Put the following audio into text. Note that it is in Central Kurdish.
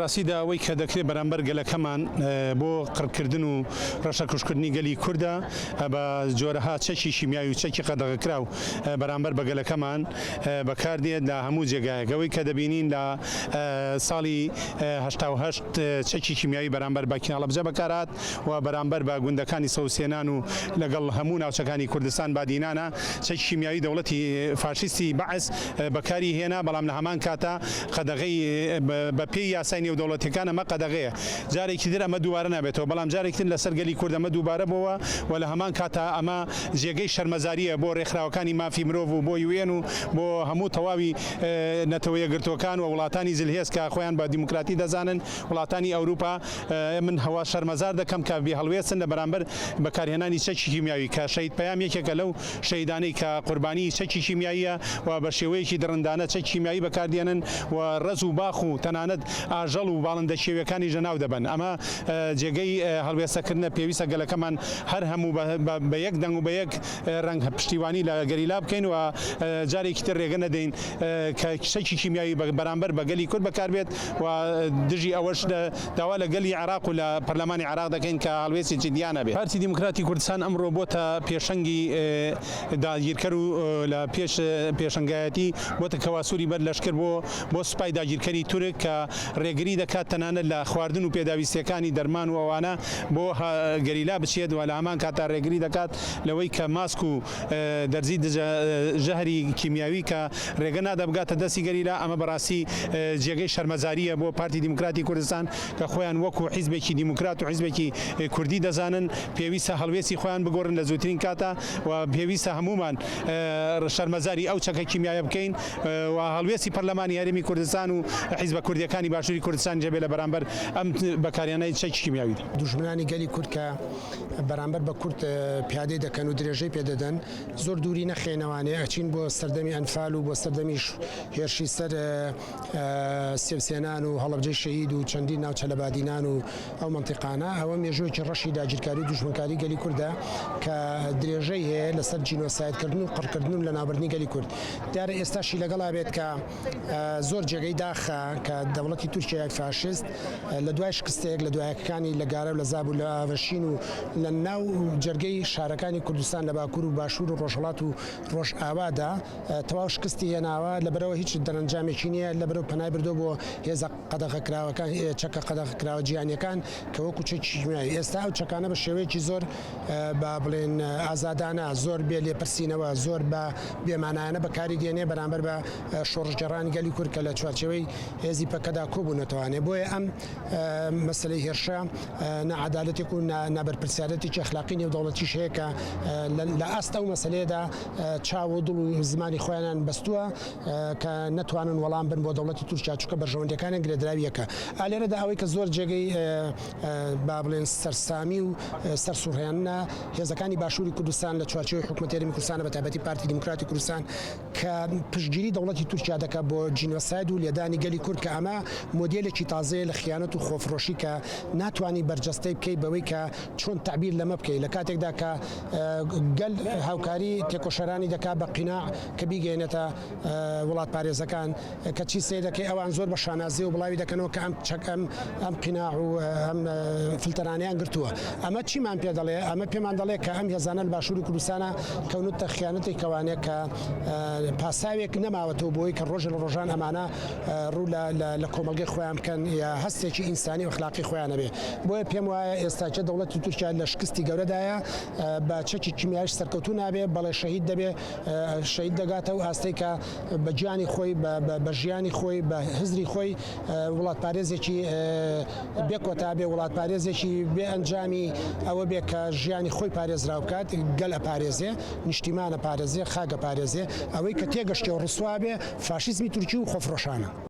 ڕاستیدا ئەوەی کە دەکرێت بەرامبەر گەلەکەمان بۆ قڕکردن و ڕەشەکوژکردنی گەلی کوردە بە جۆرەها چەکی شیمیایی و چەکی قەدەغەکراو بەرامبەر بە گەلەکەمان بەکاردێت لە هەموو جێگایەک ئەوەی کە دەبینین لە ساڵی 88 چەکی کیمیاوی بەرامبەر بە هەڵەبجە بەکارهات و بەرامبەر بە گوندەکانی سەوسێنان و لەگەڵ هەموو ناوچەکانی کوردستان بادینانە چەکی کیمیاوی دەوڵەتی فاشیستی بەعس بەکاری هێنا، بەڵام لە هەمان کاتا قەدەغەی بە پێی یاسای نێودەوڵەتیەکان ئەمە قەدەغەیە جارێکی تر ئەمە دووبارە نابێتەوە، بەڵام جارێکی تر لەسەر گەلی کورد ئەمە دووبارە بۆوە و لە هەمان کاتا ئەمە جێگەی شەرمەزاریە بۆ رێکخراوەکانی مافی مرۆڤ و بۆ یوئێن و بۆ هەموو تەواوی نەتەوە یەکگرتووەکان و وڵاتانی زلهێز کە خۆیان بە دیموکراتی دەزانن وڵاتانی ئەوروپا من هەوا شەرمەزار دەکەم کە بێ هەڵوێستن لە بەرامبەر بەکارهێنانی چەکی کیمیاوی کە شەهید پەیام یەکێکە لەو شەهیدانەی کە قوربانی چەکی کیمیاییە و بە شێوەیەکی دڕندانە چەکی کیمیایی بەکاردێنن و ڕەز و باخ و تەنانەت ئاژەڵ و باڵندە کێویەکانیش لەناو دەبەن ئەمە جێگەی هەڵوێستەکردنە پێویستە گەلەکەمان هەر هەموو بە یەک دەنگ و بە یەک ڕەنگ پشتیوانی لە گەریلا بکەین و جارێکی تر ڕێگە نەدەین کە چەکی کیمیاوی بەرامبەر بە گەلی کورد بەکاربێت و دژی ئەوەش داوا لە گەلی عێراق و لە پەرلەمانی عێراق دەکەین کە هەڵوێستی جدییان هەبێت. پارتی دیموکراتی کوردستان ئەمڕۆ بۆتە پێشەنگی داگیرکەر و لە پێش پێشەنگایەتی بۆتە کەواسوری بەر لەشکر بۆ بۆ سوپای داگیرکەری تورک کە ڕێگری دەکات تەنانەت لە خواردن و پێداویستیەکانی دەرمان و ئەوانە بۆ گەریلا بچێت و لە هەمان کاتا ڕێگری دەکات لەوەی کە ماسک و دەرزی دژە ژەهری کیمیاوی کە رێگە نادا بگاتە دەستی گەریلا، ئەمە بەڕاستی جێگەی شەرمەزارییە بۆ پارتی دیموکراتی کوردستان کە خۆیان وەکو حیزبێکی دیموکرات و حیزبێکی کوردی دەزانن، پێویستە هەڵوێستی خۆیان بگۆڕن لە زووترین کاتا و پێویستە هەموومان شەرمەزاری ئەو چەکە کیمیایە بکەین و هەڵوێستی پەرلەمانی هەرێمی کوردستان و حیزبە کوردییەکانی باشووری کوردستانیش هەبێت لە بەرامبەر ئەم بەکارهێنانی چەکی کیمیاویدا. دوژمنانی گەلی کورد کە بەرامبەر بە کورد پیادەی دەکەن و درێژەی پێ دەدەن زۆر دووری نەخێنەوانێ ئەچین بۆ سەردەمی ئەنفال و بۆ سەردەمیش هێرشی سەر سێوسێنان و هەڵەبجەی شەهید و چەندین ناوچە لە بادینان و ئەو مەنتیقانە ئەوە مێژوویەکی ڕەشی داگیرکاری و دوژمنکاری گەلی کوردە کە درێژەی هەیە لەسەر جینۆسایدکردن و قڕکردن و لەناوبردنی گەلی کورد دیارە ئێستاشی لەگەڵا بێت کە زۆر جێگەی داخە کە دەوڵەتی تورکیای فاشست لە دوای شکستەیەک لە دوایەکەکانی لە گارە و لە زاب و لە ئاڤشین و لە ناو جەرگەی شارەکانی کوردستان لە باکوور و باشوور و ڕۆژهەڵات و ڕۆژئاوادا تەواو شکستی هێناوە لەبەرئەوە هیچ دەرەنجامێکی نییە لەبەرئەوە پەنای بردووە بۆ هێزە قەدەغەکراوەکان چەکە قەدەغەکراوە جیهانیەکان کە وەکو چەکی کیمیایی ئێستا ئەو چەکانە بە شێوەیەکی زۆر با بڵێن ئازادانە زۆر بێ لێپرسینەوە زۆر بە بێمانایانە بەکاری دێنێ بەرامبەر بە شۆڕشگێڕانی گەلی کورد کە لە چوارچێوەی هێزی پەکەدا کۆبوونەتەوانێ بۆیە ئەم مەسەلەی هێرشە ناعەدالەتێک و نابەرپرسیارەتێکی ئەخلاقی نێودەوڵەتیش هەیە کە لە ئاست ئەو مەسەلەیەدا چاو و دڵ و زمانی خۆیانیان بەستووە کە نەتوانن وەڵام بن بۆ دەوڵەتی تورکیا چونکە بەرژەوەندیەکانیان گرێدراوی یەکە. ئا لێرەدا ئەوەی کە زۆر جێگەی با بڵێن سەرسامی و سەرسوڕهێننە هێزەکانی باشووری کوردستان لە چوارچێوەی حکومەتی هەرێمی کوردستانە بە تایبەتی پارتی دیموکراتی کوردستان کە پشتگیری دەوڵەتی تورکیا دەکات بۆ جینۆساید و لێدانی گەلی کورد کە ئەمە مۆدێلێکی تازەیە لە خیانەت و خۆفرۆشی کە ناتوانی بەرجەستەی بکەی بەوەی کە چۆن تەعبیر لەمە بکەی لە کاتێکدا کە گەل هاوکاری تێکۆشەرانی دەکات بە قیناع کە بیگەیەنێتە وڵاتپارێزەکان کەچی سەیرەکەی ئەوان زۆر بە شانازیەوە بڵاوی دەکەنەوە کە ئەم چەک ئەم ئەم قیناع و ئەم فلتەرانەیان گرتووە ئەمە چیمان پێ دەڵێ ئەمە پێمان دەڵێ کە ئەم هێزانە لە باشووری کوردستانە کەونتە خیانەتێک کەوانێ کە پاساوێک نەماوەتەوە بۆی کە ڕۆژە لە ڕۆژان ئەمانە ڕوو لە لە کۆمەڵگەی خۆیان بکەن یا هەستێکی ئینسانی و ئەخلاقی خۆیان هەبێ بۆیە پێم وایە ئێستاکە دەوڵەتی تورکیا لە شکستی گەورەدایە بە چەکی کیمیایش سەرکەوتوو نابێ بەڵێ شەهید دەبێ شەهید دەگاتە ئەو ئاستەی کە بە گیانی خۆی بە ژیانی خۆی بە هزری خۆی وڵاتپارێزێکی بێ کۆتا بێ وڵاتپارێزێکی بێ ئەنجامی ئەوە بێ کە ژیانی خۆی پارێزراو بکات گەل ئەپارێزێ نیشتیمان ئەپارێزێ خاک ئەپارێزێ ئەوەی کە تێگەشتێ و ڕسوا بێ فاشیزمی تورکی و خۆفرۆشانە.